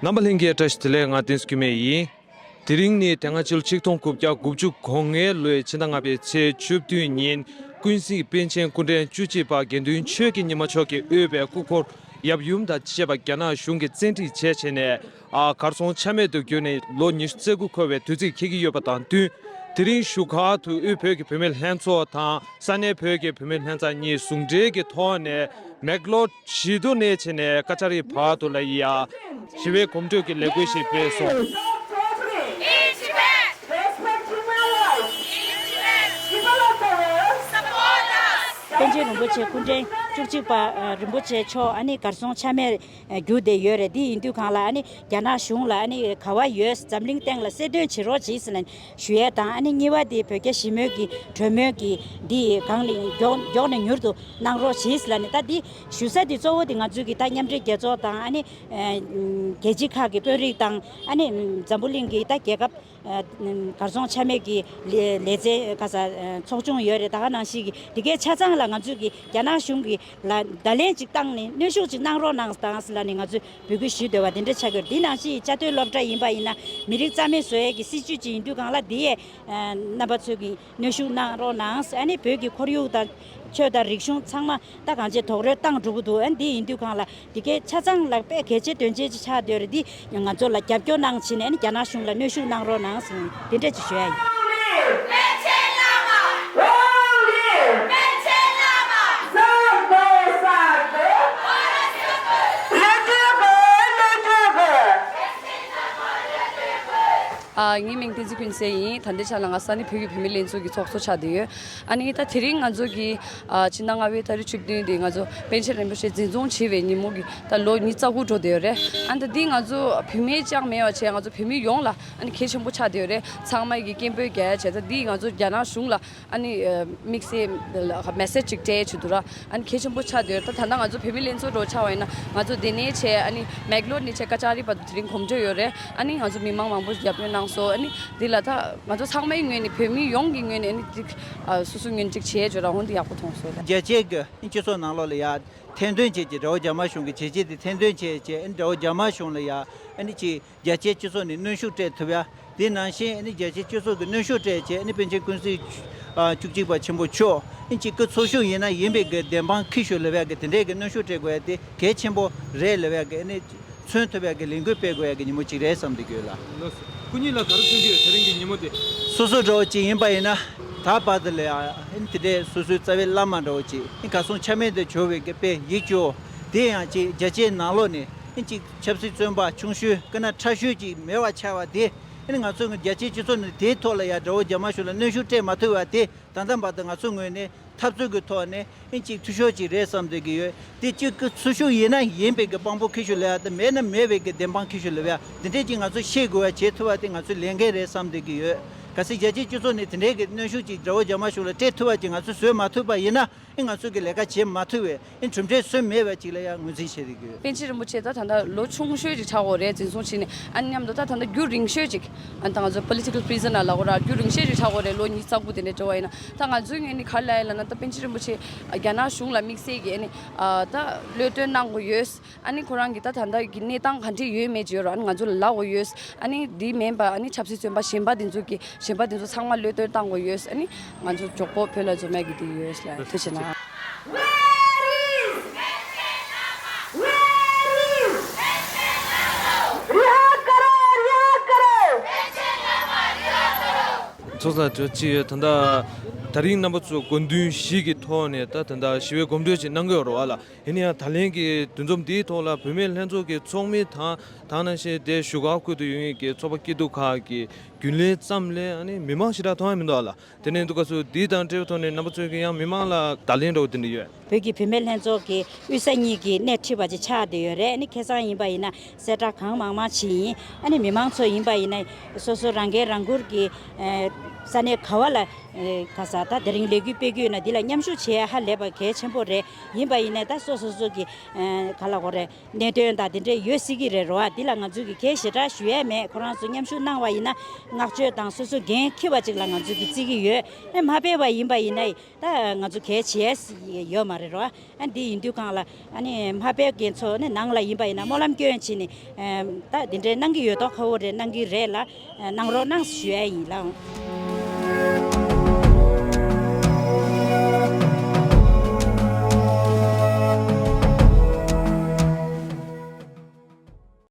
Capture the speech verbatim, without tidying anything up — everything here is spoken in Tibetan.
རྣམ་པ་ལྷན་རྒྱས་བཀྲ་ཤིས་བདེ་ལེགས། ང་བསྟན་འཛིན་སྐྱོ་མེ་ཡིན། དེ་རིང་ནི་དེ་སྔ་ཕྱི་ལོ་ཆིག་སྟོང་དགུ་བརྒྱ་དགུ་བཅུ་གོ་ལྔའི་ལོའི་ཕྱི་ཟླ་ལྔ་པའི་ཚེས་བཅུ་བདུན་ཉིན་ཀུན་གཟིགས་པཎ་ཆེན་སྐུ་ཕྲེང་བཅུ་གཅིག་པ་དགེ་འདུན་ཆོས་ཀྱི་ཉི་མ་མཆོག་གིས་དབུས་པའི་སྐུ་འཁོར་ཡབ་ཡུམ་དང་བཅས་པ་རྒྱ་ནག་གཞུང་གིས་བཙན་ཁྲིད་བྱས་བྱས་ནས། ཨ། གར་སོང་ཆ་མེད་དུ་གྱུར་ནས་ལོ་ཉི་ཤུ་རྩ་དགུ་འཁོར་བའི་དུས་ཚིགས་འཁེལ་གྱི་ཡོད་པ་དང་བསྟུན། དེ་རིང་བཞུགས་སྒར་དུ་དབུས་བོད་ཀྱི་བུད་མེད་ལྷན་ཚོགས་དང་ས་གནས་བོད་ཀྱི་བུད་མེད་ལྷན་ཚོགས་གཉིས་ཟུང་འབྲེལ་གྱི་ཐོག་ནས་མེག་ལོར་བཞི་མདོ་ནས་བྱས་ནས་ཀ་ཅ་རི་བར་དུ་ལ་ཡ་ཞི་བའི་གོམ་བགྲོད་ཀྱི་ལས་འགུལ་ཞིག་སྤེལ་སོང་། In Tibet! Respecting my life! In Tibet! People of the world! Support us! པཎ་ཆེན་རིན་པོ་ཆེ་སྐུ་ཕྲེང་བཅུ་གཅིག་པ་རིན་པོ་ཆེ་མཆོག་ཨ་ནི་གར་སོང་ཆ་མེད་རྒྱུགས་བསྡད་ཡོད་རེད། འདི་ཡིན་དུས་གང་ལ་ཨ་ནི་རྒྱ་ནག་གཞུང་ལ་ཨ་ནི་ག་བ་ཡོད་འཛམ་གླིང་སྟེང་ལ་གསལ་སྟོན་བྱེད་རོགས་གྱིས་ཟེར་ལ་ཞུ་ཡས་དང་ཨ་ནི་གཉིས་པ་དེ་བོད་རྒྱ་ཞི་མོལ་གྱི་གྲོས་མོལ་གྱི་འདི་གང་ལ་མགྱོགས་མགྱོགས་ནས་མྱུར་དུ་གནང་རོགས་གྱིས་ལ་ནི། ད་འདི་ཞུ་ས་འདི་གཙོ་བོ་དེ་ང་ཚོའི་གི་ད་མཉམ་འབྲེལ་རྒྱལ་ཚོགས་དང་ཨ་ནི་རྒྱལ་སྤྱི་ཁག་གི་དཔོན་རིགས་དང་ཨ་ནི་འཛམ་བུ་གླིང་གི་ད་རྒྱལ་ཁབ་གར་སོང་ཆ་མེད་ཀྱི་ལས་ལས་བྱེད་ག་ས་ཚོགས་ཆུང་ཡོད་རེད། ད་ག་ནང་བཞིན་གྱི་འདི་གའི་ཆ་ཚང་ལ་ང་ཚོས་ཀྱི་རྒྱ་ནག་གཞུང་གི་ལ་བརྡ་ལན་ཅིག་བཏང་ནས་གནོན་ཤུགས་ཅིག་གནང་རོགས་གནང་དང་ཟེར་ལ་ནས་ང་ཚོས་འབོད་སྐུལ་ཞུ་འདོད་པ་འདི་འདྲ་ཆགས་ཀྱི་ཡོད། འདི་ནང་བཞིན་བཅའ་སྡོད་སློབ་གྲྭ་ཡིན་པ་ཡིན་ན་མི་རིགས་རྩ་མེད་བཟོ་ཡས་ཀྱི་སྲིད་བྱུས་ཅིག་ཡིན་དུས་གང་ལ་འདི་ཡས་རྣམ་པ་ཚོས་ཀྱི་གནོན་ཤུགས་གནང་རོགས་གནང་། ཨ་ནི་བོད་ཀྱི་ཁོར་ཡུག་དང་ཆོས་དང་རིག་གཞུང་ཚང་མ་ད་གང་ཅི་རྡོག་རོལ་བཏང་འགྲོ་གི་འདུག་ཨ་ནི་འདི་ཡིན་དུས་གང་ལ་འདི་གའི་ཆ་ཚང་ལ་དཔེ་གལ་ཆེ་དོན་ཆེ་ཅིག་ཆགས་བསྡད་རེད། འདི་ང་ཚོ་ལ་རྒྱབ་སྐྱོར་གནང་བྱས་ནས་ཨ་ནི་རྒྱ་ནག་གཞུང་ལ་གནོན་ཤུགས་གནང་རོགས་གནང་ཟེར་འདི་འདྲ་ཅིག་ཞུ་ཡ་ཡིན། ཨ། ངའི་མིང་བསྟན་འཛིན་ཀུན་གསལ་ཡིན། ད་ལྟའི་ཆ་ལ་ང་ས་གནས་བོད་ཀྱི་བུད་མེད་ལྷན་ཚོགས་ཀྱི་ཚོགས་གཙོ་ཆགས་བསྡད་ཡོད། ཨ་ནི་ད་དེ་རིང་ང་ཚོ་གི་ཨ། ཕྱི་ཟླ་ལྔ་པའི་ཏ་རིག་བཅུ་བདུན་དེ་ང་ཚོ་པཎ་ཆེན་རིན་པོ་ཆེ་འཛིན་བཟུང་བྱས་པའི་ཉིན་མོ་གི་ད་ལོ་ཉི་ཤུ་རྩ་དགུ་འགྲོ་བསྡད་ཡོད་རེད། ཨ་ནི་ད་འདི་ང་ཚོ་བུད་མེད་ཅང་མེད་པ་བྱས་ང་ཚོ་བུད་མེད་ཡོངས་ལ་ཨ་ནི་གལ་ཆེན་པོ་ཆགས་བསྡད་ཡོད་རེད། ཚང་མ་གི་སྐད་འབོད་རྒྱག་ཡ་བྱས། ད་འདི་ང་ཚོ་རྒྱ་ནག་གཞུང་ལ་ཨ་ནི་དམིགས་བསལ་མེ་སེ་ཇི་ཅིག་སྤྲད་བྱེད་དུ་ར་ཨ་ནི་གལ་ཆེན་པོ་ཆགས་བསྡད་ཡོད་རེད། ད་ད་ལྟ་ང་ཚོ་བུད་མེད་ལྷན་ཚོགས་འགྲོ་ཆགས་པ་ཡིན་ན་ང་ཚོ་འདི་ནས་བྱས་ཨ་ནི་མེག་ལོར་ནས་བྱས་ཀ་ཅ་རི་བར་དུ་དེ་རིང་གོམ་བགྲོད་ཡོད་རེད། ཨ་ནི་ང་ཚོ་མི་མང་མང་པོ་རྒྱབ་སྐྱོར་གནང་སོང་། ཨ་ནི་འདི་ལ་ད་ང་ཚོ་ཚང་མའི་ངོས་ནས་བོད་མི་ཡོངས་ཀྱི་ངོས་ནས་ཨ་ནི་ཅིག་ཨ། སོ་སོ་ངོས་ནས་ཅིག་བྱས་བྱས་ར་འོན་ཏེ་ཡག་པོ་མཐོང་སོང་། རྒྱལ་སྤྱིའི་གི་སྤྱི་ཚོགས་ནང་ལོགས་ལ་ཡ་ཐེར་འདོན་བྱས་ཀྱི་དགྲ་བོ་རྒྱ་དམར་གཞུང་གི་བྱས་རྗེས་དེ་ཐེར་འདོན་བྱས་ཀྱི་ཨ་ནི་དགྲ་བོ་རྒྱ་དམར་གཞུང་ལ་ཡ་ཨ་ནི་ཅིག་རྒྱལ་སྤྱིའི་སྤྱི་ཚོགས་ནས་གནོན་ཤུགས་སྤྲད་ཐུབ་ཡ། དེ་ནང་བཞིན་ཨ་ནི་རྒྱལ་སྤྱིའི་སྤྱི་ཚོགས་ཀྱི་གནོན་ཤུགས་སྤྲད་བྱས་ཨ་ནི་པཎ་ཆེན་ཀུན་གཟིགས་བཅུ་གཅིག་པ་ཆེན་པོ་མཆོག་ཨ་ནི་ཅིག་སྐུ་འཚོ་བཞུགས་ཡིན་ན་ཡིན་པའི་གི་བདེན་དཔང་འཁྱེར་ཤོག་ལབ་ཡ་གི་དེ་འདྲའི་གི་གནོན་ཤུགས་སྤྲད་དགོས་ཡ་དེ་གལ་ཆེན་པོ་རེད་ལབ་ཡ་གི་ཨ་ནི། མཚོན་ཐུབ་པའི་གི་ལས་འགུལ་སྤེལ་དགོས་ཡ་གི་ཉིན་མོ་གཅིག་རེད་བསམ་བསྡད་ཀྱི་ཡོད་ལ། ལགས་སོ། སྐུ་ཉིད་ལ་ག་རེ་མཚོན་གྱི་ཡོད་དེ་རིང་གི་ཉིན་མོ་དེ། སོ་སོ་འདྲ་བོ་གཅིག་ཡིན་པ་ཡིན་ན་ད་བར་དུ་ལ་ཡ་ཨིན་དེ་འདྲའི་སོ་སོའི་རྩ་བའི་བླ་མ་འདྲ་བོ་གཅིག་ཨིན་གར་སོང་ཆ་མེད་དུ་གྱུར་བའི་གི་དཔེ་ཡིད་སྐྱོ། དེ་ཡང་གཅིག་རྒྱལ་སྤྱིའི་ནང་ལོགས་ནས་ཨིན་གཅིག་ཆབ་སྲིད་བཙོན་པ་ཆུང་ཤོས་ཀི་ན་ཕྲ་ཤོས་གཅིག་མེད་པ་ཆགས་པ་དེ་ཨིན་ང་ཚོ་རྒྱལ་སྤྱིའི་སྤྱི་ཚོགས་ནས་དེའི་ཐོག་ལ་ཡ་དགྲ་བོ་རྒྱ་དམར་གཞུང་ལ་གནོན་ཤུགས་སྤྲད་མ་ཐུབ་པ་དེ་ད་ལྟ་བར་དུ་ང་ཚོ་ངོས་ནས། འཐབ་རྩོད་ཀྱི་ཐོག་ནས་ཨིན་གཅིག་འཐུས་ཤོར་ཅིག་རེད་བསམ་བསྡད་ཀྱི་ཡོད། དེ་གཅིག་གི་འཐུས་ཤོར་ཡིན་ན་ཡིན་པའི་གི་དཔང་པོ་འཁྱེར་ཤོག་ལབ་ཡ་དང་མེད་ན་མེད་པའི་གི་བདེན་དཔང་འཁྱེར་ཤོག་ལབ་ཡ་འདི་འདྲས་ཀྱི་ང་ཚོ་ཤེས་དགོས་པ་བྱེད་ཐུབ་པ་དེ་ང་ཚོའི་ལས་འགན་རེད་བསམ་བསྡད་ཀྱི་ཡོད། གལ་སྲིད་རྒྱལ་སྤྱིའི་སྤྱི་ཚོགས་ནས་དེ་འདྲས་ཀྱི་གནོན་ཤུགས་ཅིག་དགྲ་བོ་རྒྱ་དམར་གཞུང་ལ་སྤྲད་ཐུབ་པ་ཅིག་ང་ཚོས་བཟོས་མ་ཐུབ་པ་ཡིན་ན་ཨིན་ང་ཚོ་གི་ལས་ཀ་བྱེད་མ་ཐུབ་པས། ཨེ་གྲུབ་འབྲས་སུ་མེད་པ་ཅིག་ལ་ཡང་ངོས་འཛིན་བྱེད་དགོས། པཎ་ཆེན་རིན་པོ་ཆེ་ད་ད་ལྟ་ལོ་ཆུང་ཤོས་ཅིག་ཆགས་ཡོད་རེད། འཛིན་བཟུང་བྱས་ནས་ཨ་མཉམ་དུ་ད་ད་ལྟ་རྒྱུན་རིང་ཤོས་ཅིག་ཨ་ད་ང་ཚོ་political prisoner་ལབ་དགོས་ར་རྒྱུན་རིང་ཤོས་ཅིག་ཆགས་ཡོད་རེད། ལོ་ཉི་ཤུ་རྩ་དགུ་དེ་འདྲ་འགྲོ་བ་ཡིན་ན་ད་ང་ཚོའི་ངོས་ནས་ག་རེ་ལབ་ཡ་ལབ་ན་ད་པཎ་ཆེན་རིན་པོ་ཆེ་རྒྱ་ནག་གཞུང་ལ་དམིགས་བསལ་གྱི་ཨ་ནི་ཨ་ད་གློད་གྲོལ་གནང་དགོས་ཡོད། ཨ་ནི་ཁོ་རང་གི་ད་ད་ལྟ་གི་གནས་སྟངས་ག་འདྲས་ཡོད་མེད་ཅིག་ཡོད་ར་ཨ་ནི་ང་ཚོ་ལ་ལབ་དགོས་ཡོད། ཨ་ནི་འདི་མིན་པ་ཨ་ནི་ཆབ་སྲིད་བཙོན་པ་གཞན་པ་དེ་ཚོ་གི་གཞན་པ་དེ་ཚོ་ཚང་མ་གློད་གྲོལ་བཏང་དགོས་ཡོད། ཨ་ནི་ང་ཚོ་མགྱོགས་པོ་བོད་ལ་འཛོམས་ཡ་གི་དེ་ཡོད་ལ་ཐུགས་རྗེ་གནང་། ཚོགས་ལ་གཅིག་ཡོད། ད་ལྟ་དེ་རིང་རྣམ་པ་ཚོ་དགོས་འདུན་བཞི་གི་ཐོག་ནས་ད་ད་ལྟ་ཞི་བའི་གོམ་བགྲོད་ཅིག་གནང་གི་ཡོད་རེད་བ་ལ། ཡིན་ན་ཡང་ད་ལན་གྱི་འདུ་འཛོམས་འདིའི་ཐོག་ལ་བུད་མེད་ལྷན་ཚོགས་ཀྱི་ཚོགས་མི་དང་དེ་ནང་བཞིན་དེ་བཞུགས་སྒར་ཁུལ་དུ་ཡོད་མཁན་གྱི་ཚོགས་པ་སྐྱིད་སྡུག་ཁག་གི་རྒྱུན་ལས་ཙམ་ལས་ཨ་ནི་མི་མང་ཞེ་དྲག་མཐོང་ཡ་མི་འདུག་ཨ་ལ། དེ་ནས་འདུག་སྐབས་སུ་འདི་དང་འབྲེལ་བའི་ཐོག་ནས་རྣམ་པ་ཚོས་ཀྱིས་ཡང་མི་མང་ལ་བརྡ་ལན་འདྲ་བོ་འདི་འདྲ་ཡོད། བོད་ཀྱི་བུད་མེད་ལྷན་ཚོགས་ཀྱི་དབུས་ས་གཉིས་ཀྱི་སྣེ་ཁྲིད་པ་ཅིག་ཆགས་བསྡད་ཡོད་རེད། ཨ་ནི་ཁ་སང་ཡིན་པ་ཡིན་ན་གསལ་བསྒྲགས་གང་མང་མང་བྱས་ཡིན། ཨ་ནི་མི་མང་ཚོ་ཡིན་པ་ཡིན་ན་སོ་སོ་རང་འགན་རང་འཁུར་གྱིས་ཨེ་ ས་གནས་ག་བ་ལ་ཨེ་ག་ས་ད་དེ་རིང་ལས་འགུལ་སྤེལ་གྱི་ཡོད་ན་འདི་ལ་མཉམ་ཞུགས་བྱེད་ཡ་ཧ་ལས་པ་གལ་ཆེན་པོ་རེད། ཡིན་པ་ཡིན་ནའི་ད་སོ་སོ་སོ་གི་ཨེ་ག་ལ་གོ་རེད། གནད་དོན་དང་དེ་འདྲས་ཡོད་སྲིད་ཀྱི་རེད་རོ། ཨ་འདི་ལ་ང་ཚོ་གི་གལ་ཞེ་དྲག་ཞུ་ཡས་མེད། ཁོ་རང་ཚོ་མཉམ་ཞུགས་གནང་བ་ཡིན་ན་བསྔགས་བརྗོད་དང་སོ་སོ་འགན་འཁྱེར་བ་ཅིག་ལ་ང་ཚོ་གི་བརྩི་གི་ཡོད། ཨེ་མ་སྤེལ་བ་ཡིན་པ་ཡིན་ན་ད་ང་ཚོ་གལ་བྱེད་ཡས་ཡོད་མ་རེད་རོ། ཨ་འདི་ཡིན་དུས་གང་ལ་ཨ་ནི་མ་སྤེལ་མཁན་ཚོ་ནི་ནང་ལ་ཡིན་པ་ཡིན་ན་སྨོན་ལམ་སྐྱོན་བྱས་ནས་ཨེ་ད་དེ་འདྲས་གནང་གི་ཡོད་མདོག་ཁ་བོ་རེད། གནང་གི་རེད་ལ་ཨེ་གནང་རོགས་གནང་ཞུ་ཡས་ཡིན་ལགས།